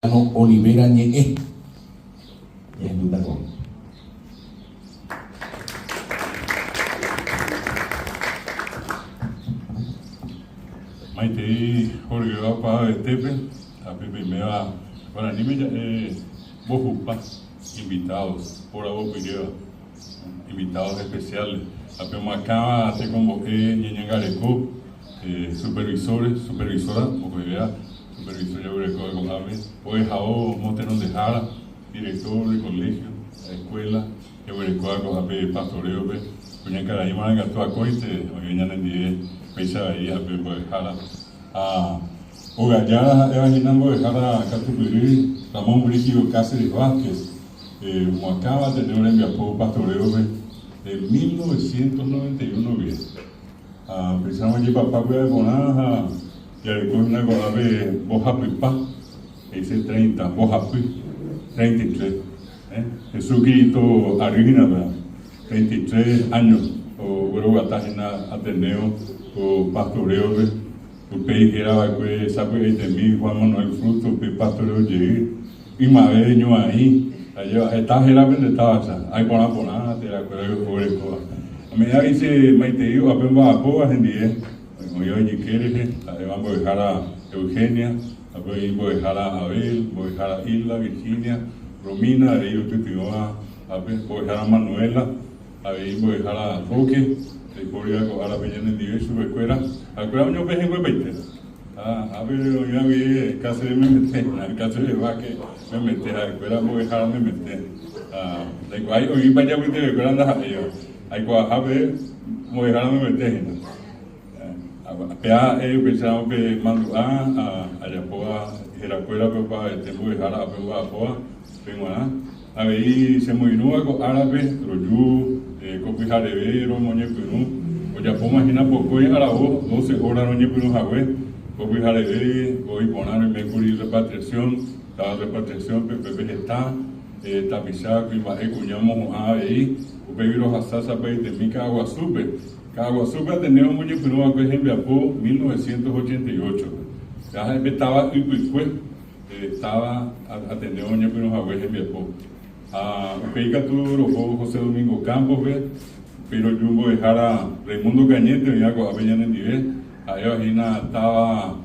Hermano Olivera ñe'ẽ. Ñahendúta ko. Maitei Jorge-va opavavetépe ha pe peiméva guaraníme ja'e mbohupa invitados poravopyréva, invitados especiales, ha pe omoakãva tekombo'e ñeñangareko, supervisores, supervisora, mokõivéva. Supervisor jaguerekóva ko'ápe, ohejao motenondehára, director de colegio, escuela, jaguerekóva ko'ápe pastoreo-pe, kuñakarai marangatu akóinte oĩve ñanendive péicha avei ápe mbo'ehára. Ha óga jára ha'éva hína mbo'ehára katupyry Ramón Brígido Cáceres Vázquez, omoakãva Ateneo rembiapo pastoreo-pe de 1991 guive. Ha upéicharamo ojepapa pya'e porã ha jareko hína ko'ápe mbohapypa, he'ise treinta, mbohapy, 33. Eh, Hesu Kirito ary hína péva, 33 áño ogueroguata hína Ateneo ko pastoréope, upéi héra va'ekue sapy'aitemi Juan Manuel Frutos upe pastoreo jey, ymave ñuaĩ, ajéva heta héra pende távacha, aiporã porã terakuéra oguerekóva. Ame'ẽ avei che maitei o'ápe omba'apóva hendive, oĩva ijyke rehe, ha'éva mbo'ehára Eugenia, ápe oĩ mbo'ehára Abel, mbo'ehára Hilda, Virginia, Romina, avei oipytyvõva ápe, mbo'ehára Manuela, avei mbo'ehára Roque, ndaipóriva ko árape ñanendive chupekuéra, ha'ekuéra oñopehẽnguepaite. Ha ápe oĩva guive Cáceres memete, Cáceres Vázquez memete, ha'ekuéra mbo'ehára memete. Ha ndaikuaái oĩpa ijapytepekuéra ndaha'éiva. Aikuaahápe mbo'ehára memete hína. Péa ha'e upéicharamo pe mandu'a ajapóva herakuérape opavavete mbo'ehára ápe omba'apóva pe g̃uarã. Avei chemoirũva ko árape roju ko pyhareve romoñepyrũ, ojapóma hína pokõi aravo, doce hora roñepyrũ hague, ko pyhareve voi porã roime kuri repatriación, táva repatriación-pe, upépe heta tapicha, kuimba'e, kuña omohu'ã avei, upégui rohasa sapy'aitemi Ka'aguasúpe. Ka'aguasúpe Ateneo omoñepyrũ va'ekue hembiapo 1988-pe. Péva ha'e pe táva ypykue. Táva Ateneo oñepyrũ hague hembiapo. Ha upéi katu roho José Domingo Campos-pe, upéi roju mbo'ehára Raimundo Cañete oĩva ko'ápe ñanendive, ha'éva hína táva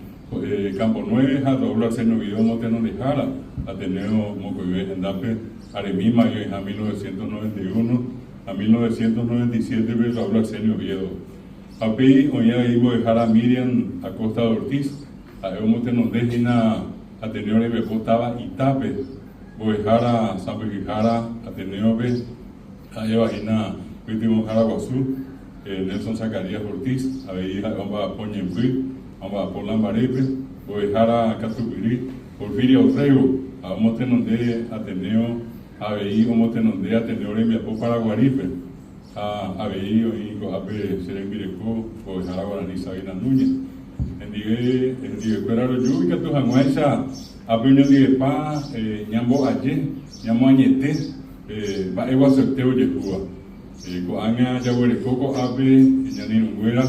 Campo Nueve ha Raúl Arsenio Guido omotenondehára Ateneo mokõive hendápe aremíma oĩha 1991 ha 1997-pe Raúl Arsenio Oviedo. Ha upéi oĩ avei mbo'ehára Miriam Acosta de Ortiz, Ha'e omotenonde hína Ateneo rembiapo táva Itápe, mbo'ehára sãmbyhyhára Ateneo-pe, ha'éva hína pytyvõhára guasu, Nelson Zacarías Ortiz, avei ha'e omba'apo Ñemby ha omba'apo Lambarépe, mbo'ehára katupyry Porfiria Orrego, ha omotenonde Ateneo ha avei omotenonde Ateneo rembiapo Paraguarípe, Ha avei oĩ ko'ápe che rembireko mbo'ehára guarani Sabina Núñez. Hendive, hendivekuéra roju ikatu hag̃uáicha ápe oñondivepa ñambo'aje, ñamoañete mba'e guasuete ojehúva. Ko'ág̃a jaguereko ko'ápe ñane irũnguéra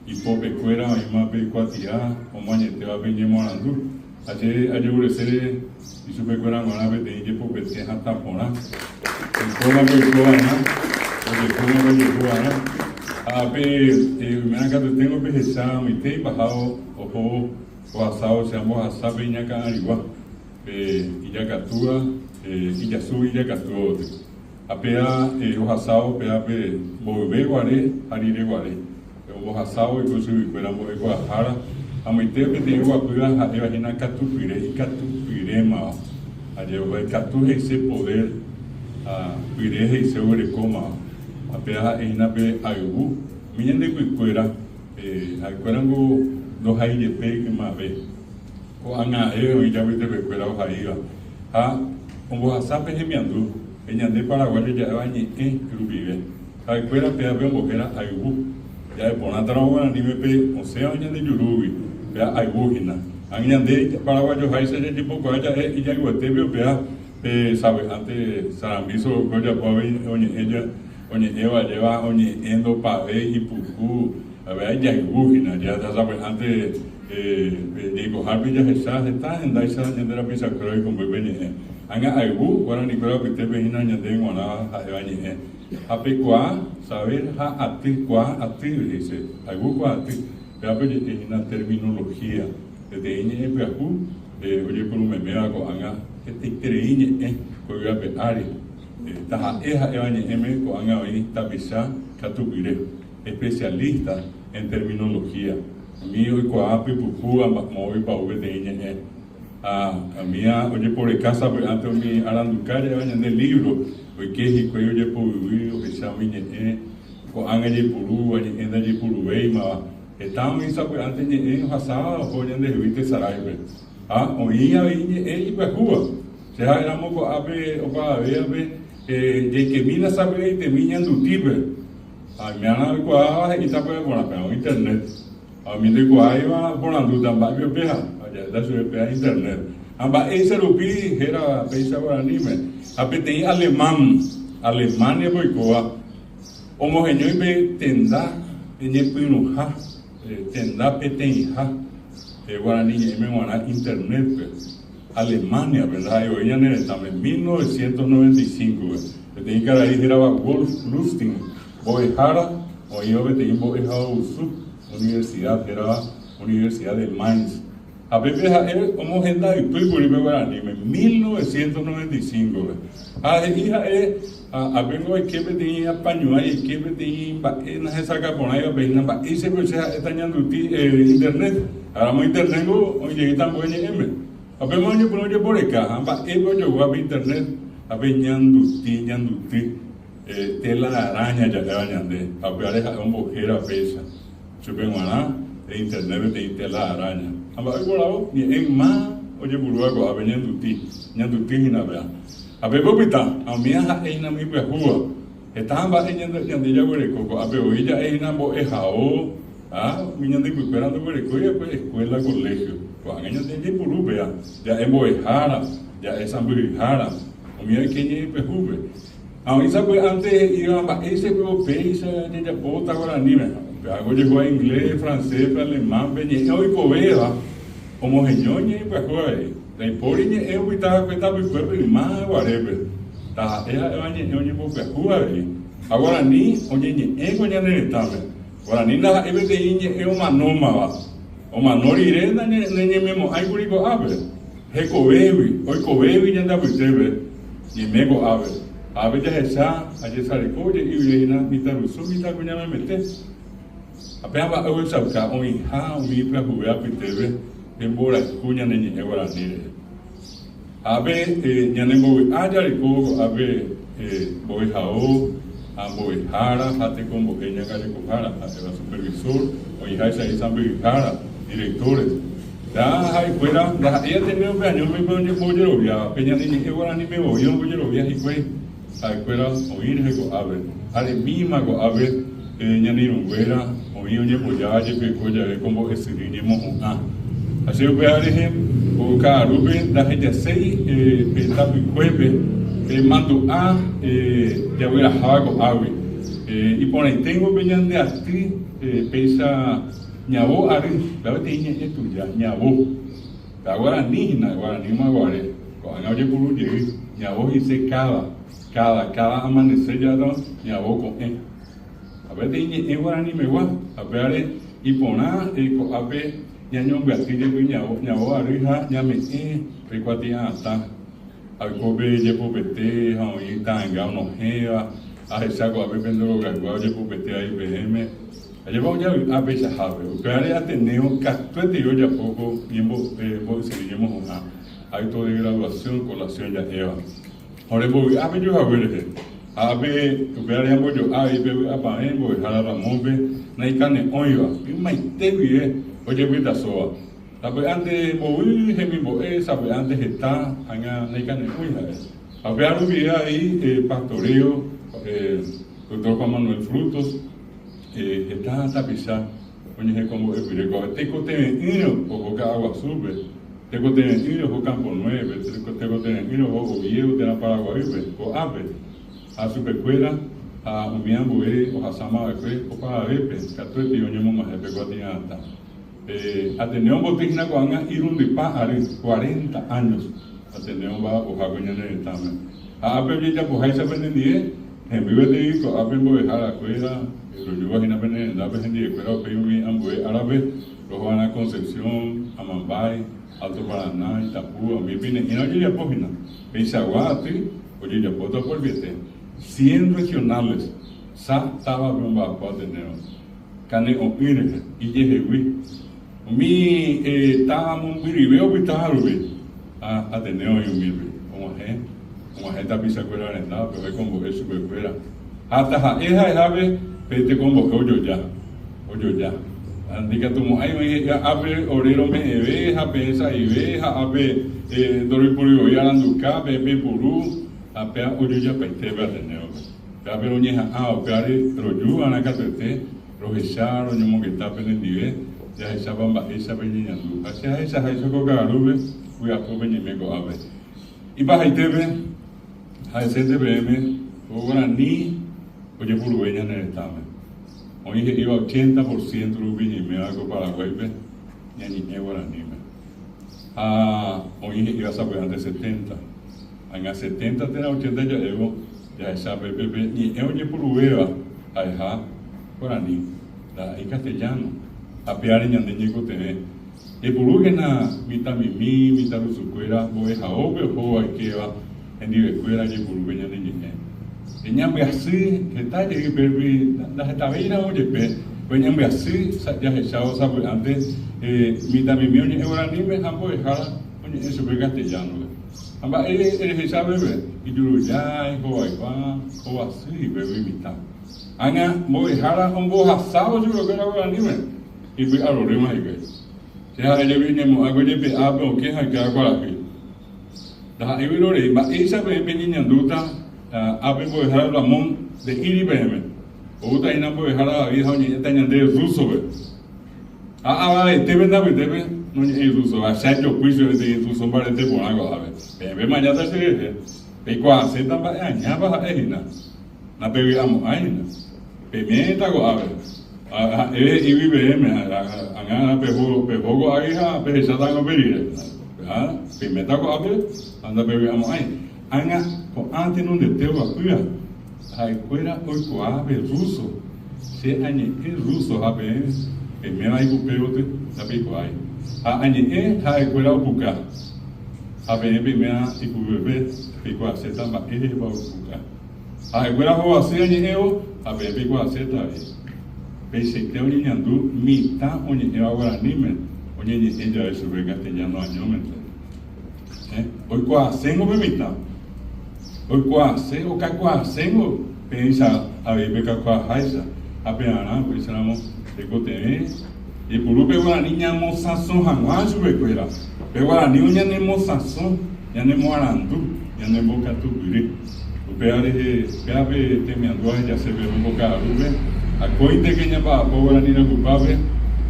ipopekuéra oĩma pe kuatia omoañetéva pe ñemoarandu. Ha che ajeurese ichupekuéra g̃uarã peteĩ jepopete hatã porã. Oikóvape oikova'erã, ojehúvape ojehuva'erã. Ha ápe oimérã katueténgo pehecha amoite ipahávo ohóvo ohasávo che ambohasa pe iñakã arigua, pe ijakatúva, ijasu ijakatúva gotyo. Ha péa ohasávo péa pe mboyve guare ha rire guare, ombohasávo oiko chuguikuéra mbo'ekuaahára, amoite peteĩ oguapýva ha'éva hína katupyre ikatupyrémava. Ha Jehová ikatu he'ise poder ha pyre he'ise oguerekómava. Ha péa ha'e hína pe ayvu. Umi ñande ypykuéra, ha'ekuérango ndohaijepéi ymave. Ko'ág̃a ha'e oĩ ijapytepekuéra ohaíva ha ombohasa pe hemiandu pe ñande paraguájo ja'éva ñe'ẽ rupive. Ha'ekuéra péape ombohéra ayvu. Ja'e porãtaramo guaraníme pe osẽva ñande jurúgui, péa ayvu hína. Ág̃a ñande paraguajoháicha jajepokuaa ja'e ijayvuetépe upéva pe savy'ánte sarambi sokokue ojapo avei oñe'ẽ oñe'ẽva ajéva oñe'ẽ ndopavéi ipuku, avei ijayvu hína. Ja'éta sapy'ánte. Pe jaikohápe jahecha heta hendáicha ñande rapichakuéra oikũmby pe ñe'ẽ. Ág̃a ayvu guaranikuéra apytépe hína ñande g̃uarã ha'éva ñe'ẽ. Ha pe kuaa, saber, ha aty, kuaa aty he'ise, ayvu kuaa aty. Pévape oje'e hína terminología, peteĩ ñe'ẽ pyahu ojeporumeméva ko'ág̃a hetaiterei ñe'ẽ ko yvy ape ári. Taha'e ha'éva ñe'ẽme ko'ág̃a oĩ tapicha katupyre, especialista en terminología. Umi oikuaa pypukúva moõipa ou peteĩ ñe'ẽ. Ha umía ojeporeka sapy'ánte umi aranduka ja'éva ñande lívro, oike hikuái ojepoyvy ohecha umi ñe'ẽ ko'ág̃a jaipurúva, ñe'ẽ ndajaipuruvéimava. Heta oĩ sapy'ánte ñe'ẽ ohasáva oho ñandehegui tesaráipe. Ha oĩ avei ñe'ẽ ipyahúva. Che ha'éramo ko'ápe opavavévape jaikemína sapy'aitemi ñandutípe. Ha oime'arã oikuaáva he'íta pya'e porã, péva oĩ internet. Ha umi ndoikuaáiva oporandúta mba'épe upéva, ha ja'éta chupe péva internet. Ha mba'éicha rupi héra péicha guaraníme. Ha peteĩ alemán, Alemania-pe oikóva, omoheñói pe tenda ñepyrũha, tenda peteĩha guarani ñe'ẽme g̃uarã internet-pe. Alemania-pe, ndaha'éi voi ñane retãme, 1995-pe, peteĩ karai hérava Wolf Lustig, mbo'ehára oĩva peteĩ mbo'ehaovusu, universidad, hérava Universidad de Mainz. Ha pépe ha'e omohenda ypy kuri pe guaraníme, 1995-pe. Ha he'i ha'e, Ápengo aike peteĩ apañuãi, aike peteĩ mba'e nahesakã porãivape hína, mba'éichapa che ha'éta ñanduti internet. Áramo internet-ngo oĩ jeýta ambue ñe'ẽme. Ha upéma oñepyrũ ojeporeka, ha mba'épa ojogua pe internet ha pe ñanduti, ñanduty, tela araña ja'éva ñande, ha upévare ha'e ombohéra péicha. Chupe g̃uarã pe internet peteĩ tela araña. Ha mba'e oiporavo? Ñe'ẽ yma ojepurúva ko'ápe ñanduti, ñanduty hína péva. Ha pépe opyta, ha umíva ha'e hína umi ipyahúva. Heta mba'e ñande jaguereko ko'ápe voi ja'e hína mbo'ehao, ha umi ñande ypykuéra ndoguerekói va'ekue escuela, colegio. Ko'ág̃a ñande jaipuru péva, ja'e mbo'ehára, ja'e sãmbyhyhára, umíva oike ñe'ẽ pyahúpe. Ha oĩ sapy'ánte he'íva mba'éichapa upéicha jajapóta guaraníme. Upéva ojehúva inglés, francés-pe, alemán-pe, ñe'ẽ oikovéva omoheñói ñe'ẽ pyahu avei. Ndaipóri ñe'ẽ opyta va'ekue tapykuépe yma guarépe, taha'e ha'éva ñe'ẽ oñembopyahu avei. Ha guarani oñeñe'ẽ ko ñane retãme. Guarani ndaha'éi peteĩ ñe'ẽ omanómava. Omano rire nañeñememo'ãikuri ko'ápe. Hekovégui, oikovégui ñande apytépe, ñaime ko'ápe. Ha ápe jahecha ajesareko oje'ígui hína mitãrusu mitãkuña memete. Ha péva mba'e ohechauka oĩha umi ipyahuve apytépe pe mborayhu ñane ñe'ẽ guarani rehe. Ha ápe ñanembovy'a jareko ko'ápe mbo'ehao ha mbo'ehára ha tekombo'e ñangarekohára, ha'éva supervisor, oĩháicha isãmbyhyhára, directores. Ha ha'ekuéra ndaha'éi Ateneo-pe añóme pe oñembojeroviáva, pe ñane ñe'ẽ guaraníme voi ombojerovia hikuái, ha'ekuéra oĩ rehe ko'ápe. Aremíma ko'ápe ñane irũnguéra oĩ oñembojáva jepe ko jave ko mbo'esyry ñemohu'ã. Ha che upéva rehe ko ka'arúpe ndahejaséi pe tapykuépe pe mandu'a jagueraháva ko'águi. Iporãiténgo pe ñande aty péicha. Ñavo ary, péva peteĩ ñe'ẽ tuja, ñavo. Péva guarani hína, guarani ymaguare. Ko'ág̃a ojepuru jey, ñavo he'ise káda, káda, káda amanese járõ ñavo ko'ẽ. Ha peteĩ ñe'ẽ guaranimegua, ha upévare iporã ko'ápe ñañombyaty jepi ñavo, ñavo ary ha ñame'ẽ pe kuatia'atã. Ha oiko pe jepopete ha oĩ ta'ãnga onohẽva, ahecha ko'ápe pende rogaygua ojepopete avei peẽme. Ajépa ojavy'a peichahápe, upévare Ateneo katuetei ojapo ko mbo'esyry ñemohu'ã, acto de graduación, colación ja'éva. Ha ore mbovy'a pejuhague rehe. Ha ápe upévare ambojo'a avei pe vy'apavẽ mbo'ehára Ramónpe naikane'õiva, ymaite guive ojepytasóva. Sapy'ánte mbovy hemimbo'e, sapy'ánte heta, ág̃a naikane'õi ha'e. Ha upéva rupive avei pastoreo, doctor Juan Manuel Frutos, Heta tapicha oñehekombo'epyre ko'ápe tekotevẽ'ỹre oho Ka'aguasúpe, tekotevẽ'ỹre oho Campo Nueve-pe, tekotevẽ'ỹre oho Oviedo térã Paraguaýpe, ko'ápe ha chupekuéra ha umi ambue ohasáma va'ekue opavavépe katuetei oñemog̃uahẽ pe kuatia'atã. Pe Ateneo omboty hína ko'ág̃a irundypa ary, cuarenta años, Ateneo omba'apoha ko ñane retãme. Ha ápe ojejapoháicha penendie, hemby gueteri ko'ápe mbo'ehára kuéra, rojúva hína pene rendápe hendie kuéra upéi umi ambue árape roho'arã Concepción, Amambay, Alto Paraná, Itapúa, umi pine'ĩra ojejapo hína. Peichagua aty ojejapóta oporviete cien regionales sa távape omba'apo Ateneo. Kane'õ'ỹ rehe, ijehegui. Umi táva mombyryve opyta rupi, ha Ateneo oĩ umípe, og̃uahẽ, og̃uahẽ tapichakuéra rendápe, ohekombo'e chupekuéra. Ha taha'e ha'ehápe pe tekombo'e ojoja, ojoja. Ha ndikatumo'ãi oĩ he'íva ápe ore rome'ẽve ha peẽ sa'ive ha ápe ndoroipurúi voi aranduka, peẽ peipuru, ha péa ojojapaite pe Atenéope. Pévape roñeha'ã upévare roju va'erã katuete rohecha roñomongeta penendive jahechápa mba'éicha peñeñandu. Ha che ahechaháicha ko ka'arúpe vy'apópe ñaime ko'ápe. Ipahaitépe ha'esénte peẽme ko guarani ojepuruve ñane retãme. Oĩ he'íva ochenta por ciento rupi ñaiméva ko Paraguáipe ñañe'ẽ guaraníme. Ha oĩ he'íva sapy'ánte setenta. Ág̃a setenta térã ochenta ja'évo jahecha pépe pe ñe'ẽ ojepuruvéva ha'eha guarani, ndaha'éi castellano, ha péare ñande ñaikotevẽ. Jaipurúkena mitãmimi, mitãrusukuéra mbo'ehaópe ohóva oikéva hendivekuéra jaipuru pe ñane ñe'ẽ. Ñambyasy heta jey pérupi ndahetavéiramo jepe, pe ñambyasy jahechávo sapy'ánte mitãmimi oñe'ẽ guaraníme ha mbo'ehára oñe'ẽ chupe castellano-pe. Ha mba'e rehecha peve, ijurujái, hovaigua, hovasy ipégui mitã. Ág̃a mbo'ehára ombohasávo chupekuéra guaraníme, ipy'arorýma hikuái. Che ha'e jepi ñemo'ãkue jepe'a pe okẽ ha oikéva kuarahy. Ndaha'éigui rorei, mba'éicha peẽ peñeñandúta ápe mbo'ehára Ramón nde'íri peẽme. Oúta hína mbo'ehára David ha oñe'ẽta ñande rúsope. Ha avavete pende apytépe noñe'ẽi rúso, ha che ajopy chupe peteĩ rúso mbarete porã ko'ápe. Peẽ pemañáta che rehe, peikuaaséta mba'e añápa ha'e hína, napevy'amo'ãi hína. Peme'ẽta ko'ápe. Ha'e he'ígui peẽme, Ág̃a peho ko'águi ha pehecháta ág̃a upe rire. Ha peiméta ko'ápe ha ndapevy'amo'ãi. Ág̃a ko'ã tenondete oguapýva, ha'ekuéra oikuaa pe rúso. Che añe'ẽ rúso ha peẽ peiméva ikupévoty ndapeikuaái. Ha añe'ẽ ha'ekuéra opuka, ha peẽ peiméva ikupépe peikuaaséta mba'érehepa opuka. Ha'ekuéra hovasy añe'ẽvo ha peẽ peikuaaséta avei. Peichaite oñeñandu mitã oñe'ẽva guaraníme oñeñe'ẽ jave chupe castellano añómente. Oikuaaséngo pe mitã. Oikuaase, okakuaaséngo peẽicha avei pekakuaaháicha ha pearã upéicharamo tekotevẽ jaipuru pe guarani ñamosãso hag̃ua chupekuéra. Pe guarani oñanemosãso, ñanemoarandu, ñanembokatupyry. Upéva rehe, péva pe temiandu ahejase pe romboka'arúpe, akóinteke ñamba'apo guarani rayhupápe,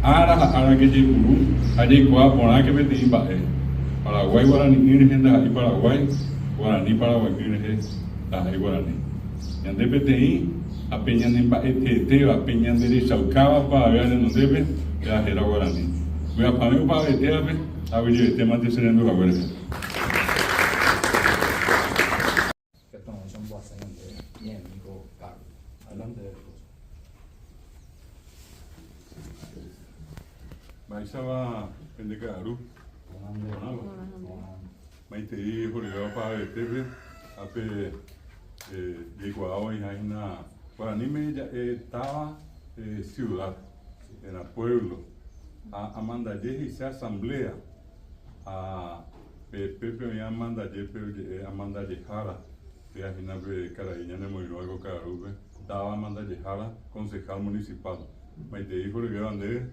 ára ha árake jaipuru ha jaikuaa porãke peteĩ mba'e, Paraguái guarani'ỹ rehe ndaha'éi Paraguái, guarani paraguai'ỹ rehe ndaha'éi guarani. Ñande peteĩ ha pe ñane mba'eteetéva, pe ñande rechaukáva opavavéva renondépe, péva héra guarani. Vy'apavẽ opavavetévape ha aguyjevetémante che rendu hague rehe. Ikatu ombohasa ñande ñe'ẽmi ko kárgo. Adelante, profesor. Mba'éichapa pende ka'aru? Porãva. Maitei horivéva opavetépe ha pe jaikuaa oĩha hína guaraníme ja'e táva ciudad térã pueblo ha amandaje he'ise asamblea ha Pe pépe oĩ amandajépe oje'e amandajehára, péa hína pe karai ñanemoirũva ko ka'arúpe, táva amandajehára, concejal municipal. Maitei horyvéva ndéve,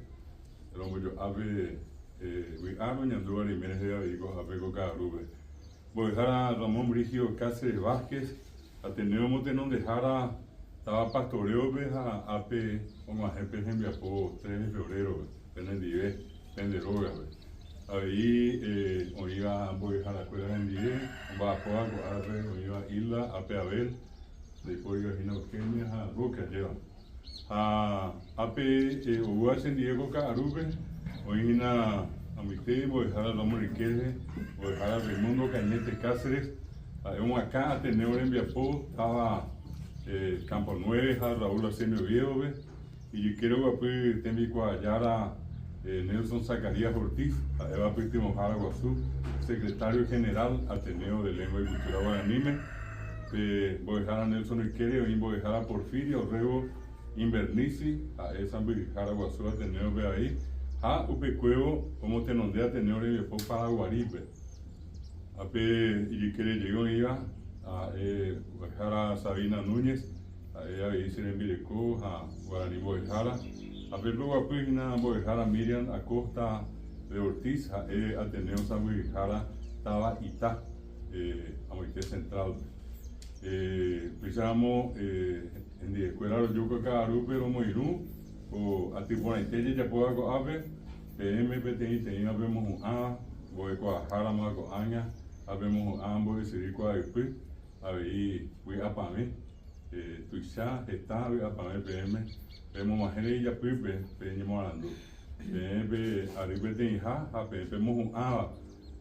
rombojo'ápe vy'a roñandúva reime rehe avei ko'ápe ko ka'arúpe. Mbo'ehára Ramón Brígido Cáceres Vázquez, Ateneo motenondehára táva Pastoreo-pe ha ápe og̃uahẽ pe hembiapo tres de febrero-pe, penendive, pende rógape. Avei oĩva mbo'eharakuéra hendive, omba'apóva ko árape oĩva Hilda, ápe Abel, ndaipóriva hína Eugenia ha Roque ajéva. Ha ápe oúva chendive ko ka'arúpe oĩ hína amoite mbo'ehára Ramón Riquelme, mbo'ehára Raimundo Cañete Cáceres, ha'e omoakã Ateneo rembiapo táva Campo Nueve ha Raúl Arsenio Oviedo-pe, ijykére oguapy tembikuaajára Nelson Zacarías Ortiz, ha'éva pytyvõhára guasu, Secretario General Ateneo de Lengua y Cultura Guaraníme. Pe mbo'ehára Nelson ykére oĩ mbo'ehára Porfirio Orrego Invernizzi, ha'e sãmbyhyhára guasu Ateneo-pe avei, ha upekuévo omotenonde Ateneo rembiapo Paraguarípe. Ha pe ijykére jey oĩva ha'e mbo'ehára Sabina Núñez, ha'e avei che rembireko ha guarani mbo'ehára. Ha pépe oguapy hína mbo'ehára Miriam Acosta de Ortiz, ha'e Ateneo sãmbyhyhára táva Ita. amoite Central-pe. Upéicharamo hendivekuéra roju ko ka'arúpe romoirũ ko aty porãite jajapóva ko'ápe, peẽme peteĩteĩva pemohu'ã mbo'ekuaahárama ko'ág̃a ha pemohu'ã mbo'esyry kuaaypy, avei vy'apavẽ, tuicha heta vy'apavẽ peẽme pemog̃uahẽre ijapýpe pe ñemoarandu, peẽ pe ary peteĩha ha peẽ pemohu'ãva.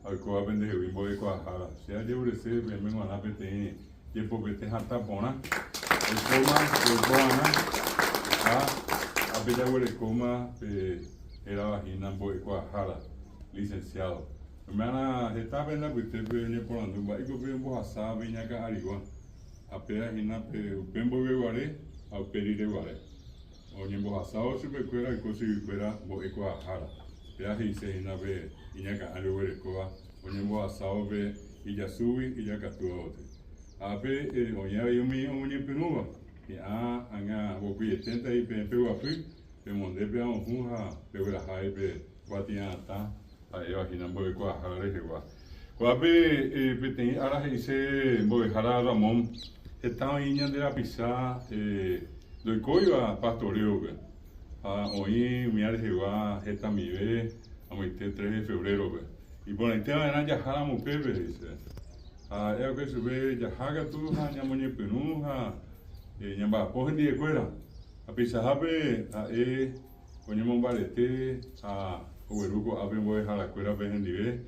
Ha oikóva pendehegui mbo'ekuaahára. Che ajeurese peẽme g̃uarã peteĩ jepopete hatã porã. Oikóma oikova'erã ha ápe jaguerekóma pe hérava hína mbo'ekuaahára, licenciado. Oime'arã heta pende apytépe oñeporandu mba'éiko pe ombohasa pe iñakã arigua, ha péva hína pe upe mboyveguare ha upe rireguare. Oñembohasávo chupekuéra oiko chuguikuéra mbo'ekuaahára, péva he'ise hína pe iñakã'ári oguerekóva oñembohasávo pe ijasúgui ijakatúva gotyo. Ha ápe oĩ avei umi omoñepyrũva, hi'ã ág̃a vokuieténte peẽ peguapy, pemonde pe aohũ ha pegueraha pe kuatia'atã ha'éva hína mbo'ekuaahára rehegua. Ko'ápe peteĩ ára he'ise mbo'ehára Ramón, heta oĩ ñande rapicha ndoikóiva pastoréope, ha oĩ umía rehegua hetamive amoite tres de febrero-pe. Iporãite va'erã jaháramo upépe, he'ise. Ha ha'e va'ekue chupe jaha katu ha ñamoñepyrũ ha ñamba'apo hendivekuéra. Ha peichahápe ha'e. Oñemombarete ha ogueru ko'ápe mbo'eharakuérape hendive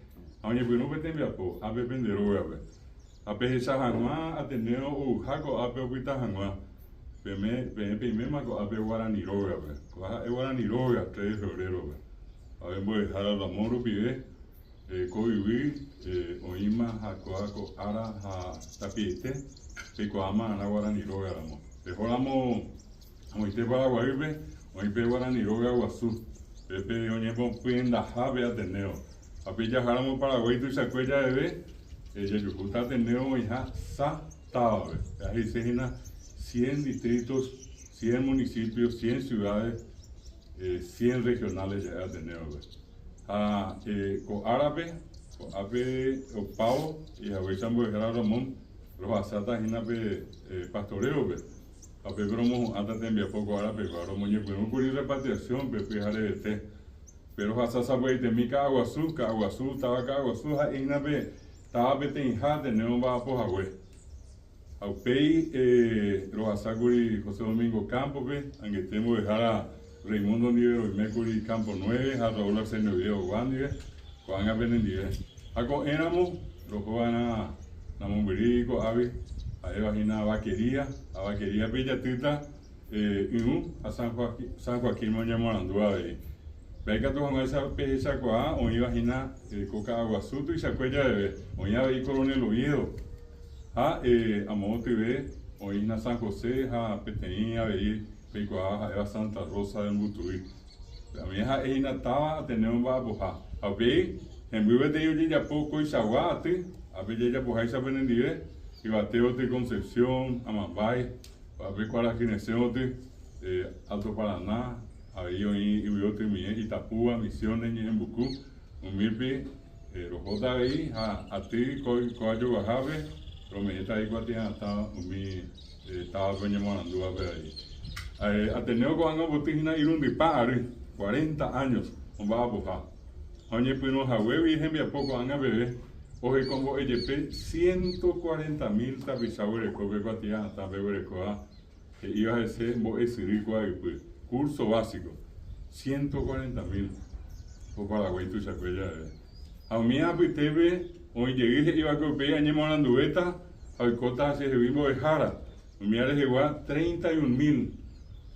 ha oñepyrũ pe tembiapo ápe pende rógape. Ha pehecha hag̃ua Ateneo ouha ko'ápe opyta hag̃ua, peme, peẽ peiméma ko'ápe Guarani rógape. Ko'a ha'e Guarani róga, tres de febrero-pe. Ave mbo'ehára Ramón rupive, ko yvy oĩma ha kóa ko ára ha tapiaite peikuaáma arã Guarani róga ramo. Pehóramo Amoite Paraguaýpe oĩ pe Guarani róga guasu, pépe oñembopyendaha pe Ateneo. Ha pe jaháramo Paraguái tuichakue javeve, jajuhúta Ateneo oĩha sa távape. Péva he'ise hína cien distritos, cien municipios, cien ciudades, cien regionales ja'e Ateneo-pe. Ha ko árape, ko'ápe opávo, ihaguéicha mbo'ehára Ramón, rohasáta hína pe pastoreo-pe. Ha pépe romohu'ãta tembiapo ko ára pegua, romoñepyrũkuri repatriación-pe pyharevete. Pe rohasa sapy'aitemi Ka'aguasu, Ka'aguasu, táva Ka'aguasu ha'e hína pe táva peteĩha Ateneo omba'apo hague. Ha upéi rohasákuri José Domingo Campos-pe, angete mbo'ehára Raimundo ndive roimékuri Campo Nueve ha Raúl Arsenio Oviedo-gua ndive, ko'ág̃a penendive. Ha ko'ẽramo rohova'erã namombyrýi ko'águi, ha'éva hína Vaquería, ha Vaquería-pe ijatýta Yũ ha San Joaquín-me oñemoarandu avei. Pe ikatu hag̃uáicha pehechakuaa oĩva hína ko ka'aguasu tuichakue javeve, oĩ avei Coronel Oviedo ha amo otyve oĩ hína San José ha peteĩ avei Peikuaa ha'éva Santa Rosa de Mbutuy. Umi ha'e hína táva Ateneo mba'apoha. Ha upéi, hemby peteĩ ojejapo koichagua aty, ápe jajapoháicha penendive, yvate oty Concepción, Amambay, ápe kuarahyresẽ oty, Alto Paraná, avei oĩ yvy otymie Itapúa, Misiones, Ñe'ẽmbuku, umípi rohóta avei ha aty kóa joguahápe rome'ẽta avei kuatia'atã umi Távape oñemoarandúvape avei. Ateneo ko'ág̃a omboty hína irundypa ary, cuarenta años, omba'apoha. Ha oñepyrũ haguégui hembiapo ko'ág̃a peve, ohekombo'e jepe ciento cuarenta mil tapicha guereko pe kuatia hatã pe guerekóva. He'íva hese mbo'esyry kuaaypy, curso básico, 140 mil ko Paraguái tuichakue javeve. Ha umi apytépe oĩ jey he'iva'ekue upéi añemoaranduvéta ha oikóta chehegui mbo'ehára, umíva rehegua 31 mil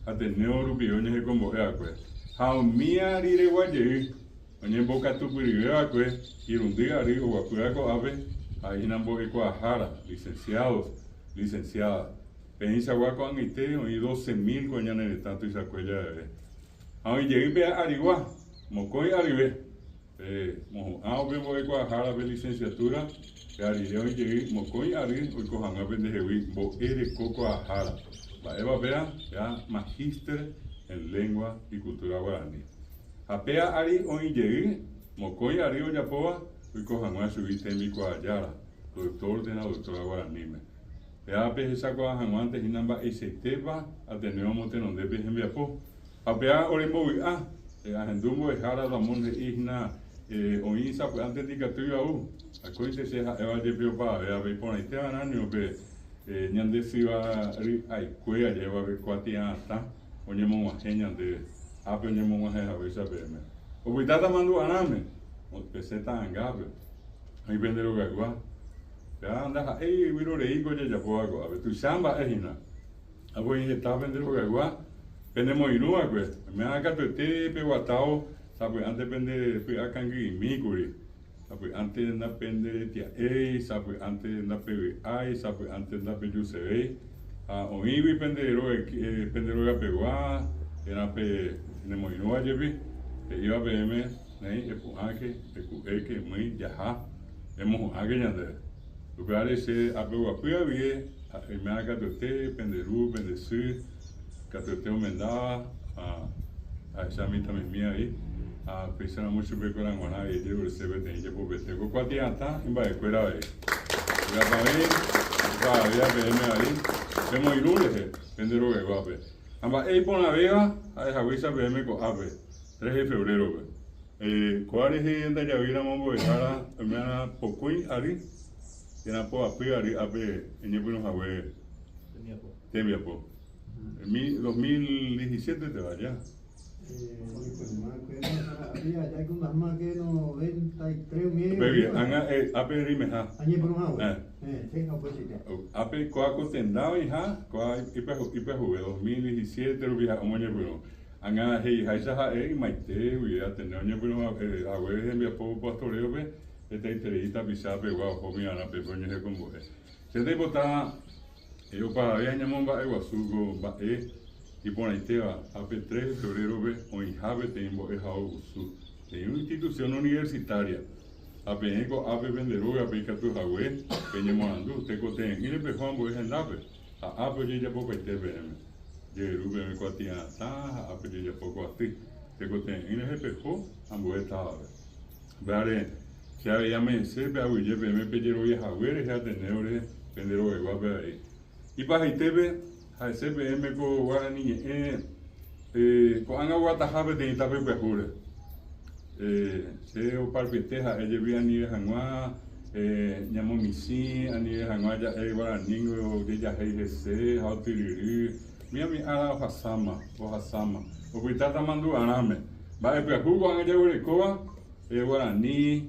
Ateneo rupive oñehekombo'e va'ekue. Ha umíva riregua jey oñembokatupyryve va'ekue irundy ary oguapýva ko'ápe ha'ehína mbo'ekuaahára, licenciados, licenciadas. Peẽichagua ko'ag̃aite oĩ 12 mil ko ñane retã tuichakue javeve. Ha oĩ jey pe arigua, mokõi aryve, pe mohu'ã upe mbo'ekuaahára pe licenciatura, pe arire oĩ jey mokõi ary oiko hag̃ua pendehegui mbo'erekokuaahára. Mba'épa péa? Péa Magíster en Lengua y Cultura Guarani. Ha péa ary oĩ jey mokõi ary ojapóva oiko hag̃ua chugui tembikuaajára, doctor térã doctora guaraníme. Péva pehechakuaa hag̃uánte hína mba'eichaitépa Ateneo omotenonde pe hembiapo. Ha péva orembovy'a, ahendu mbo'ehára Ramón he'i hína oĩ sapy'ánte ndikatúiva ou. Akóinte che ha'éva jepe opavavévape iporãite va'erã nio pe ñande syva ry'aikue ajéva pe kuatia'atã oñemog̃uahẽ ñandéve, ápe oñemog̃uahẽ haguéicha peẽme. Opytáta mandu'arãme, pesẽ ta'angápe, oĩ pende rogaygua. Péva ndaha'éi vyroreíko ojejapóva ko'ápe, tuicha mba'e hína. Ha voi heta pende rogaygua penemoirũ va'ekue, oiméva katuete peguatávo sapy'ánte pende py'akangy'imi kuri, sapy'ánte ndapenderetia'éi, sapy'ánte ndapevy'ái, sapy'ánte ndapejusevéi, ha oĩgui pende pende rogapegua térã pe nemoirũva jepi, he'íva peẽme, Néi, epu'ãke, eku'éke, emýi, jaha. Emohu'ãke ñandéve. Upévare che apeguapy avie oiméva katuete pende ru, pende sy, katuete omendáva ha ahecha mitãmimi avei, ha upéicharamo chupekuéra g̃uarã avei ejerurese peteĩ jepopete ko kuatia'atã imba'ekuéra avei. Vy'apavẽ opavavéva peẽme avei pemoirũ rehe pende rogayguápe. Ha mba'e iporãvéva ha'ehaguéicha peẽme ko'ápe, 3 de febrero-pe. Kóa rehe ndajavéiramo mbo'ehára oime'arã pokõi ary térã poapy ary ápe eñepyrũ hague tembiapo. 2017 te vaya. Upégui ág̃a ápe reimeha. Ápe kóa ko tenda oĩha kóa ipyahuve 2017 rupi ha'e omoñepyrũ. Ág̃a he'iháicha ha'e ymaite guive Ateneo oñepyrũ hague hembiapo pastoréope, hetaiterei tapicha pegua oho umivarã pépe oñehekombo'e. Che ndaipota opavave añemomba'eguasu ko mba'e iporãitéva ha pe tres de febrero-pe oĩha peteĩ mbo'ehaovusu, peteĩ institución universitaria, ha peẽ ko'ápe pende rógape ikatu hague peñemoarandu tekotevẽ'ỹre peho ambue hendápe ha ápe ojejapopaite peẽme. Jeru peve kuatia'atã ha ápe jejapo ko aty, tekotevẽ'ỹ rehe peho ambue távape. Upévare, che avei ame'ẽse pe aguyje peẽme pejerovia hague rehe Ateneo rehe pende rogayguápe avei. Ipahaitépe, ha'ese peẽme ko guarani ñe'ẽ ko'ág̃a oguataha peteĩ tape pyahúre. Che oparpiete ha'e jepi anive hag̃ua ñamomichĩ, anive hag̃ua ja'e guaranígui ojejahéi hese ha otyryry. Umi umi ára ohasáma, ohasáma. Opytáta mandu'arãme. Mba'e pyahu ko'ág̃a jaguerekóva, guarani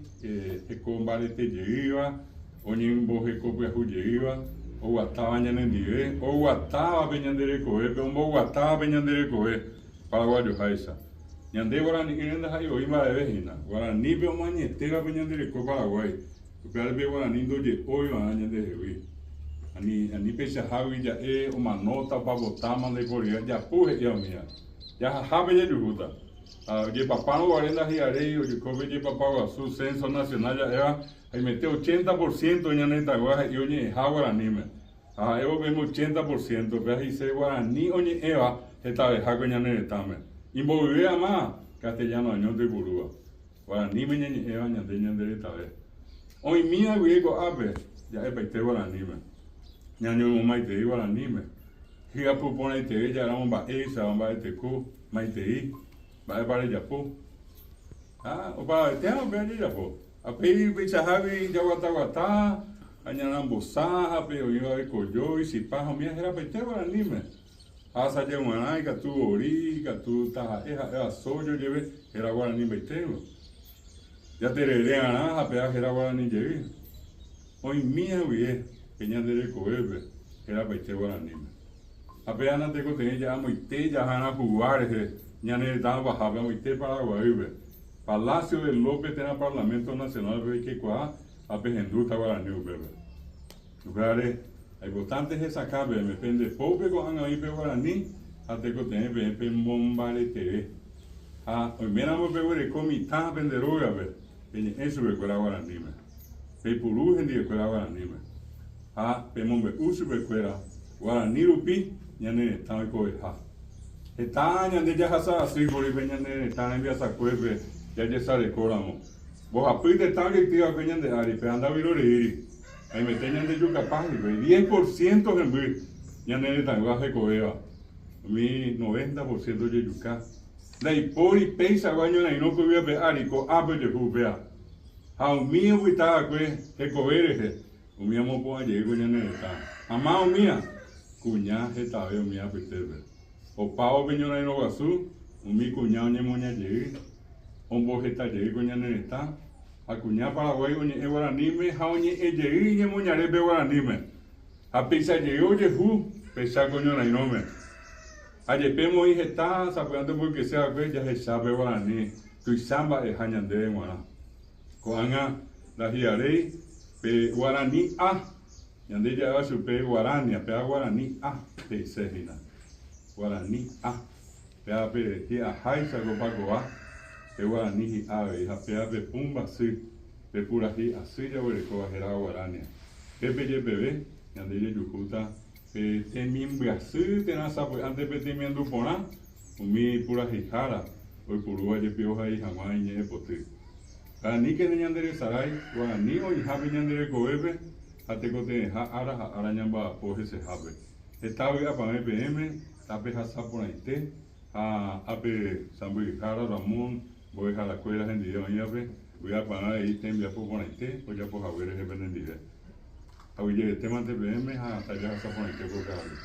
heko mbarete jeýva, oñemboheko pyahu jeýva, oguatáva ñanendive, oguatáva pe ñande rekovépe, omboguatáva pe ñande rekove paraguayoháicha. Ñande guarani'ỹre ndaha'éi voi mba'eve hína. Guaranípe omoañetéva pe ñande reko Paraguái. Upévare pe guarani ndoje'ói va'erã ñandehegui. Ani, ani peichahágui ja'e omanóta, opapotáma, ndaiporiha japu he'íva umíva. Jahahápe jajuhúta. Ha ojepapárõ guare ndahi'aréi ojuko pe jepapa guasu, censo nacional ja'éva, haimete ochenta por ciento ñane retãygua he'i oñe'ẽha guaraníme. Ha ha'évo peẽme ochenta por ciento, péva he'ise guarani oñe'ẽva hetaveha ko ñane retãme. Imbovyve ama castellano añónte oipurúva. Guaraníme ñañe'ẽva ñande ñande retave. Oĩmíva guive ko'ápe ja'epaite guaraníme. Ñañomomaitei guaraníme. Hyapu porãiteve ja'éramo mba'éichapa mba'eteko, maitei, mba'épa rejapo. Ha opavavetéva upéva jajapo. Ha péi upeichahágui jaguataguata ha ñarambosa ha pe oĩva kojói, chipa ha umíva herapaite guaraníme. Ha asaje g̃uarã ikatu ori, ikatu taha'e ha'éva sójo jeve héra guarani mbaitévo. Jaterere'arã ha péva héra guarani jey. Oĩmíva guive pe ñande rekovépe hérapaite guaraníme. Ha péva natekotevẽi ja'amoite jaharã hugua rehe ñane retã opahápe amoite Paraguaýpe, Palacio de López térã Parlamento Nacional-pe oikekuaa ha pehendúta guarani upépe. Upévare, aipotánte hesakã peẽme, pende pópe ko'ág̃a oĩ pe guarani ha tekotevẽ peẽ pemombareteve. Ha oiméramo peguereko mitã pende rógape, peñe'ẽ chupekuéra guaraníme. Peipuru hendivekuéra guaraníme. Ha pemombe'u chupekuéra guarani rupi ñane retã oikoveha. Heta ñande jahasa asy kuri pe ñane retã rembiasakuépe jajesarekóramo. Mbohapy tetã ojeity va'ekue ñande ári, pe andavyroreíri. Haimete ñande jukapa hikuái, diez por ciento hemby ñane retãygua hekovéva, umi noventa por ciento ojejuka. Ndaipóri péichagua ñorairõ ko yvy ape ári, ko'ápe ojehu upéva. Ha umi opyta va'ekue hekove rehe, umi omopu'ã jey ko ñane retã. Ha máva umíva? Kuña hetave umi apytépe. Opávo pe ñorairõ guasu, umi kuña oñemoña jey, omboheta jey ko ñane retã, ha kuña Paraguái oñe'ẽ guaraníme ha oñe'ẽ jey iñemoñarépe guaraníme. Ha péicha jey ojehu pe Cháko ñorairõme. Ha jepe moĩ heta sapy'ánte omboykese va'ekue jahecha pe guarani tuicha mba'eha ñandéve g̃uarã. Ko'ág̃a ndahi'aréi pe guarani a, ñande ja'éva chupe guarania, péva guarani a he'ise hína. Guarani a. Péva pe hi'aháicha ko pakova, pe guarani hi'a avei ha péva pe pumbasy, pe purahéi asy jaguerekóva hérava guarania. Pépe jepeve, ñande jajuhúta pe temimbyasy térã sapy'ánte pe temiandu porã umi puraheihára oipurúva jepi ohai hag̃ua iñe'ẽpoty. Aníkena ñanderesarái guarani oĩhápe ñande rekovépe ha tekotevẽha ára ha ára ñamba'apo hesehápe. Heta vy'apavẽ peẽme, tapehasa porãite ha ápe sãmbyhyhára Ramón mbo'eharakuéra hendive oĩvape, vy'aparã rei tembiapo porãite ojapo hague rehe penendive. Aguyjeretémante peẽme ha tajahasa porãite ko ka'aru.